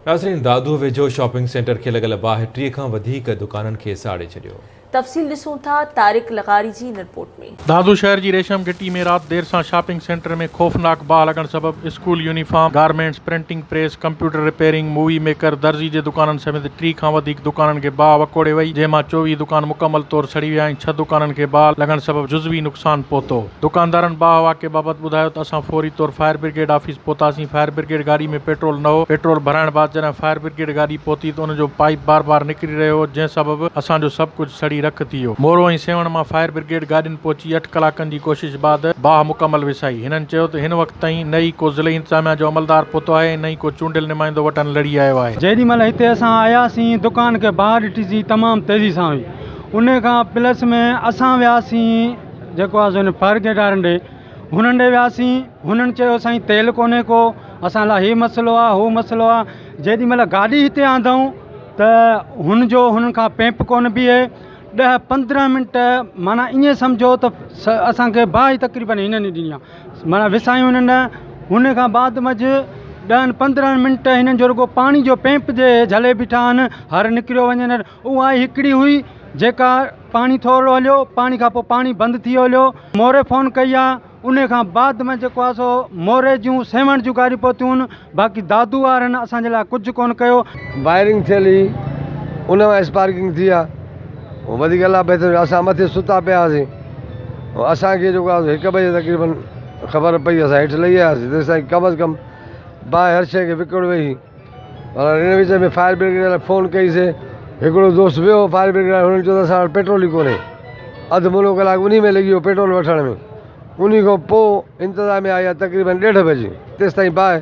ناظرين دادو ويجهو shopping centre کي لڳل باهه 30 کان وڌيڪ دڪانن کي ساڙي ڇڏيو. تفصيل ڏسون ٿا طارق لغاري جي هن رپورٽ ۾. دادو شهر جي ريشم گهٽي ۾ رات دير سان شاپنگ سينٽر ۾ خوفناڪ باهه لڳڻ سبب school uniform, garments, printing press, computer repairing, movie maker, درزي جي دڪانن سميت 30 کان وڌيڪ دڪانن کي باهه وڪوڙي وئي جنهن مان 24 دڪان مڪمل طور سڙي ويا ۽ ڇهه دڪانن کي باهه لڳڻ سبب جزوي نقصان پهتو. دڪاندارن باهه واقعي بابت ٻڌايو ته اسان فوري طور فائر برگيڊ آفيس پهتاسين، فائر برگيڊ گاڏي ۾ پيٽرول نه هو، پيٽرول ڀرائڻ بعد جڏهن فائر برگيڊ گاڏي پهتي ته ان جو پائيپ بار بار نڪري رهيو هو، جنهن سبب اسان جو سڀ ڪجهه سڙي رک ٿي ويو. مورو ۽ سيوهڻ مان فائر برگيڊ گاڏين پهچي اٺ ڪلاڪن جي ڪوشش بعد باهه مڪمل وسائي. هنن چيو ته هن وقت تائين نه ئي ڪو ضلعي انتظاميا جو عملدار پهتو آهي ۽ نه ئي ڪو چونڊيل نمائندو وٽن لڙي آيو آهي. جيڏي مهل هتي اسان آياسين دڪان کي باهه ڏٺيسين تمام تيزي سان هئي ان کان پلس ۾ اسان وياسين جيڪو آ سو هن فائر برگيڊ وارن ڏي هنن ڏي وياسين هنن چيو سائين تيل ڪونهي ڪو اسان لاء هي مسئلو آ هو مسئلو آ جيڏي مهل گاڏي هتي آندائون ته هن جو هنن کان پيمپ ڪونه بيهي ڏهه پندرهن منٽ معنيٰ ائين سمجهو ته اسانکي باهه تقريبن هنن ئي ڏني آ معنيٰ وسايون هنن هن کان بعد منجهه ڏهن پندرهن منٽ هنن جو رڳو پاڻي جو پيمپ جي جهلي بيٺا آهن هر نڪريو وڃن اها ئي هڪڙي هئي جيڪا پاڻي ٿورڙو هليو پاڻي کان پوء پاڻي بند ٿي ويو هليو موري فون ڪئي آ ان کان بعد ۾ جيڪو آ سو موري جون سيوهڻ جون گاڏيون پهتيون باقي دادو وارن اسان جي لاء ڪجهه ڪونه ڪيو. وائرنگ ٿيل هئي ان مان اسپارڪنگ ٿي آ وڌيڪ الله بهتر اسان مٿي ستا پيا هئاسين اسان کي جيڪو آ هڪ بجي تقريبن خبر پئي اسان هيٺ لهي آياسين تيستائين ڪم از ڪم باهه هر شيء کي وڪوڙي وئي هئي. پر ان وچ ۾ فائر برگيڊ لاء فون ڪئي سي هڪڙو دوست ويو فائر برگيڊ وارن هنن چيو ته اسان وٽ پيٽرول ئي ڪونهي اڌ منو ڪلاڪ انهي ۾ لڳي ويو پيٽرول وٺڻ ۾ انهي کان پوء انتظاميا آئي آهي تقريبن ڏيڍ بجي تيستائين باهه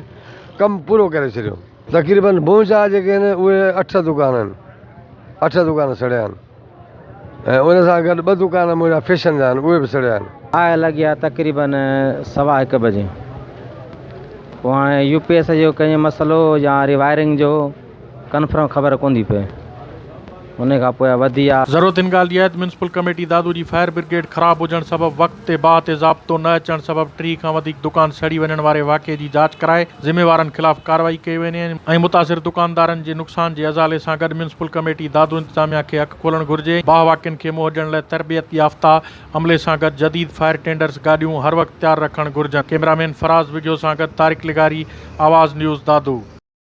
ڪم پورو ڪري ڇڏيو تقريبن منهنجا جيڪي آهن اهي اٺ دڪان آهن اٺ دڪان سڙيا آهن ۽ ان سان گڏ ٻه دڪان منهنجا فيشن جا آهن اهي به سڙيا آهن. باهه لڳي آهي تقريبن سوا هڪ بجي پوء هاڻي يو پي ايس جو ڪنهن مسئلو يا وري وائرنگ جو ڪنفرم خبر ڪونه ٿي پئي ان کان پوء وڌي آ. ضرورت ان ڳالهه جي آهي ته ميونسپل ڪميٽي دادو جي فائر برگيڊ خراب هجڻ سبب وقت تي باهه تي ضابطو نه اچڻ سبب 30 کان وڌيڪ دڪان سڙي وڃڻ واري واقعي جي جاچ ڪرائي ذميوارن خلاف ڪارروائي ڪئي وڃي ۽ متاثر دڪاندارن جي نقصان جي ازالي سان گڏ ميونسپل ڪميٽي دادو انتظاميا کي اک کولڻ گهرجي ۽ باهه واقعن کي منهن ڏيڻ لاء تربيت يافته عملي سان گڏ جديد فائر ٽينڊرز گاڏيون هر وقت تيار رکڻ گهرجن ڪئميرامين فراز وگهيو سان گڏ طارق لغاري آواز نيوز دادو.